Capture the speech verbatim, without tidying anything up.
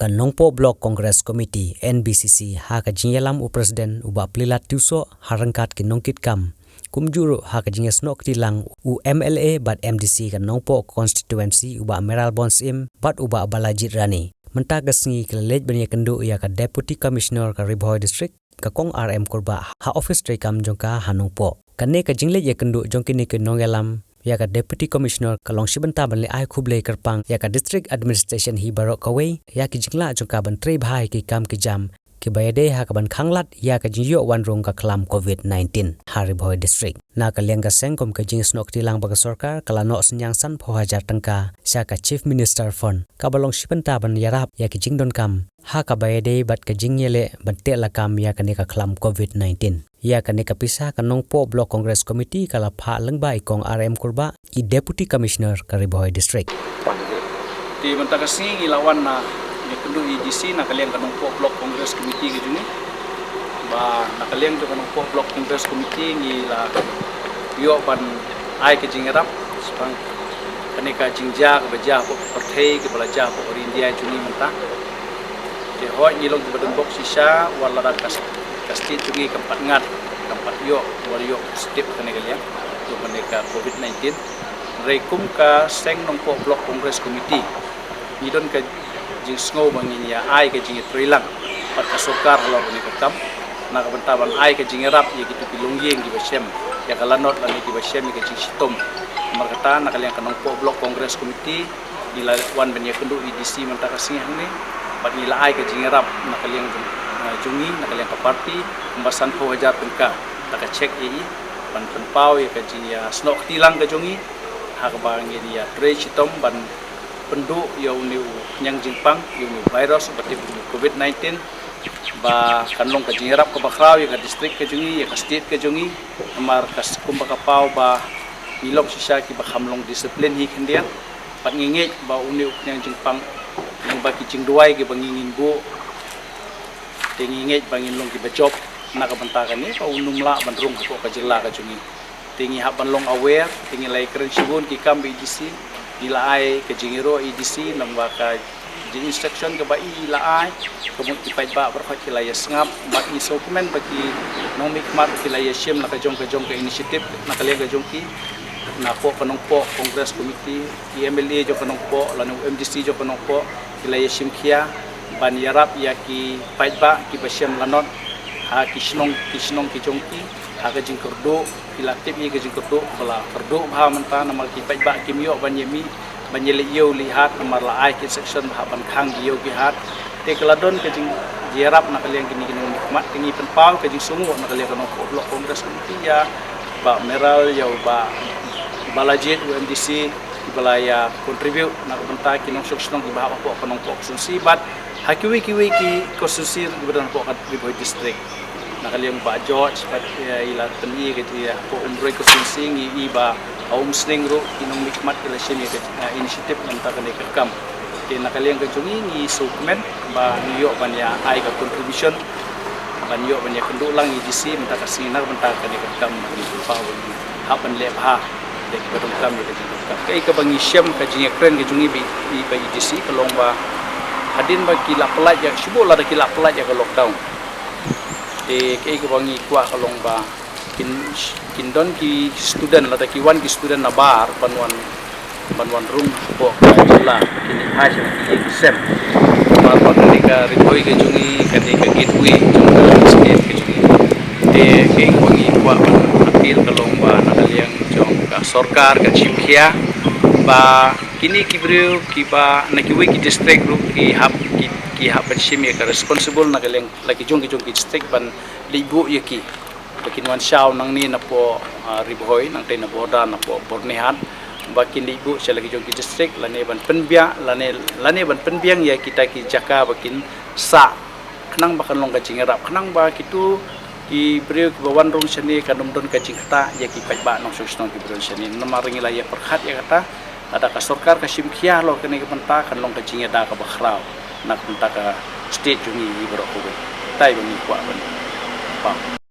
Ka Nongpoh Block Congress Committee, N B C C, ha ka jingïalam u President u Bah Plilat Tiewsoh, ha ryngkat ki nongkitkam, kumjuh ruh ha ka jingïasnoh kti lang u M L A bad M D C ka Nongpoh Constituency u Bah Mayralborn Syiem bad u Bah Balajied Rani. Mynta ka sngi ki la leit ban ïakynduh ïa ka Deputy Commissioner ka Ri Bhoi District, ka Kong R M Kurbah, ha office treikam jong ka ha Nongpoh. Kane ka jingleit ïakynduh jong kine ki nongïalam ïa ka Deputy Commissioner ka long shi bynta ban leit ai khublei kyrpang ïa ka District Administration hi baroh kawei ïa ki jinglah jong ka ban trei bha ïa ki kam ki jam kiba ïadei ha kaban khanglad ïa ka jingïoh wan rung ka khlam COVID nineteen ha Ri Bhoi District. Na ka liang ka seng, kum ka jingsnoh kti lang ba ka sorkar ka la noh synñiang sanphew hajar tyngka sha ka Chief Minister Fund, kaba long shi bynta ban ïarap ïa ki jingdonkam ha kaba ïadei bad ka jingïaleh ban teh lakam ïa kane ka khlam COVID nineteen. Ïa kane ka pisa ka Nongpoh Block Congress Committee ka la phah lyngba i Kong R M Kurbah, i Deputy Commissioner ka Ri Bhoi District. Te mynta ka sngi ngi la wan na ïakynduh ïa i D C na ka liang ka Nongpoh Block Congress Committee ka jong ngi. Ba na ka liang jong ka Nongpoh Block Congress Committee ngi la ïoh ban ai ka jingïarap shaphang kane ka jingjia kaba jia hapoh ka pyrthei, kaba la jia hapoh ka ri India jong ngi mynta. Te hooid, ngi long kiba don bok shisha wat lada ka, ka state jong ngi kam pat ngat, kam pat ïoh, wat ïoh positive kane ka liang jong kane ka COVID nineteen. Hynrei kum ka seng Nongpoh Block Congress Committee, ngi don ka jingsngew ba ngin ïa ai ka jingïatreilang bad ka sorkar halor kane ka kam, na ka bynta ban ai ka jingïarap ïa kito ki longïing kiba shem ïa ka lanot lane kiba shem ïa ka jingshitom. Namar kata, na ka liang ka Nongpoh Block Congress Committee, ngi la wan ban ïakynduh ïa i D C mynta ka sngi hangne bad ngi la ai ka jingïarap na ka liang jong, eh, jong ngi, na ka liang ka party, kumba sanphew hajar tyngka da ka cheque ïa i ban pynpaw ïa ka jingïasnoh kti lang ka jong ngi ha kaba ngin ïatrei shitom ban pynduh ïa une u khñiang jingpang, ïa une u virus uba tip kum u COVID nineteen, ba kan long ka jingïarap kaba khraw ïa ka district ka jong ngi, ïa ka state ka jong ngi. Namar ka s-, kumba ka paw ba ngi long shisha kiba kham long discipline hi khyndiat. Bad ngi ngeit ba une u khñiang jingpang, lyngba ki jingduwai kiba ngi ngin buh, te ngi ngeit ba ngin long kiba jop na ka bynta kane, ba un ym lah ban rung hapoh ka jylla ka jong ngi. Te ngi hap ban long aware, te ngi la ïakren shibun ki kam bad i D C, ngi la ai ka jingïaroh i D C, namar ka jing-instruction kaba i la ai, ka mut ki paidbah baroh ki la ïasngap, bad ngi sngewkmen ba ki nongmihkhmat ki la ïashim na ka jong ka jong ka initiative, na ka liang ka jong ki, napoh ka Nongpoh Congress Committee, ki M L A jong ka Nongpoh, lane u M D C jong ka Nongpoh, ki la ïashim khia ban ïarap ïa ki paidbah kiba shem lanot ha ki shnong, ki shnong ki jong ki, ha ka jingkyrduh, ki la tip ïa ka jingkyrduh ba la kyrduh bha mynta, namar ki paidbah kim ïoh ban ïamih, ban ïaleh ïew leh hat, namar la ai ki instruction ba hap ban khang ki ïew ki hat. Te ka la don ka jing, jingïarap na ka liang kine ki nongmihkhmat, te ngi pynpaw ka jingsngewnguh na ka liang ka Nongpoh Block Congress Committee ïa Bah Mayral, ïa u Bah Balajied, u M D C, kiba la ïa contribute na ka bynta ki nongshong shnong kiba hap hapoh ka Nongpoh constituency bad ha kiwei kiwei ki constituency kiba don hapoh ka Ri Bhoi District. Na ka liang Bah George bad, eh, i la pyni ka jia hapoh Umroi constituency, ngi i ba ha Umsning ruh ki nongmihkhmat ki la shim ïa ka, eh, initiative na ka bynta kane ka kam. Te na ka liang ka jong ngi, ngi sngewkmen ba ngi ïoh ban ïa ai ka contribution, ban ïoh ban ïakynduh lang ïa i D C mynta ka sngi na ka bynta kane ka kam, ngi pynpaw ba ngi hap ban leh bha ïa kiba donkam ïa ka jingdonkam. Kaei kaba ngi shem, ka jingïakren ka jong ngi bad i, bad i D C ka long ba hadien ba ki la pyllait ïa, shibun lada ki la pyllait ïa ka lockdown, te kaei kaba ngi kwah ka long ba kin, kin don ki student, lada ki wan ki student na bar ban wan, ban wan rung hapoh ka jylla, kin ïa phai sha ki ïing ki sem. Namar ba kane ka Ri Bhoi ka jong ngi ka dei ka gateway jong ka state ka jong ngi. Te kaei kaba ngi kwah ban appeal ka long ba na ka liang jong ka sorkar kan shim khia ba kine ki briew kiba na kiwei ki district ruh ki hap, ki, ki hap ban shim ïa ka responsible na ka liang la ki jong ki jong ki district ban leit buh ïa ki. Ba kin wan shaw nangne napoh, ah, Ri Bhoi, nangtei na border napoh Byrnihat. Ba kin leit buh sha la ki jong ki district, lane ban pynbiang, lane, lane ban pynbiang ïa kita ki jaka ba kin sah. Khnang ba kan long ka jingïarap, khnang ba kito ki briew kiba wan rung shane kan ym don ka jingktah ïa ki paidbah nongshong shnong kiba don shane. Namar ngi la ïa pyrkhat ïa kata, lada ka sorkar ka shim khia halor kane ka bynta, kan long ka jingïada kaba khraw na ka bynta ka state jong ngi baroh kawei. Kaei ba ngi kwah ban pynpaw.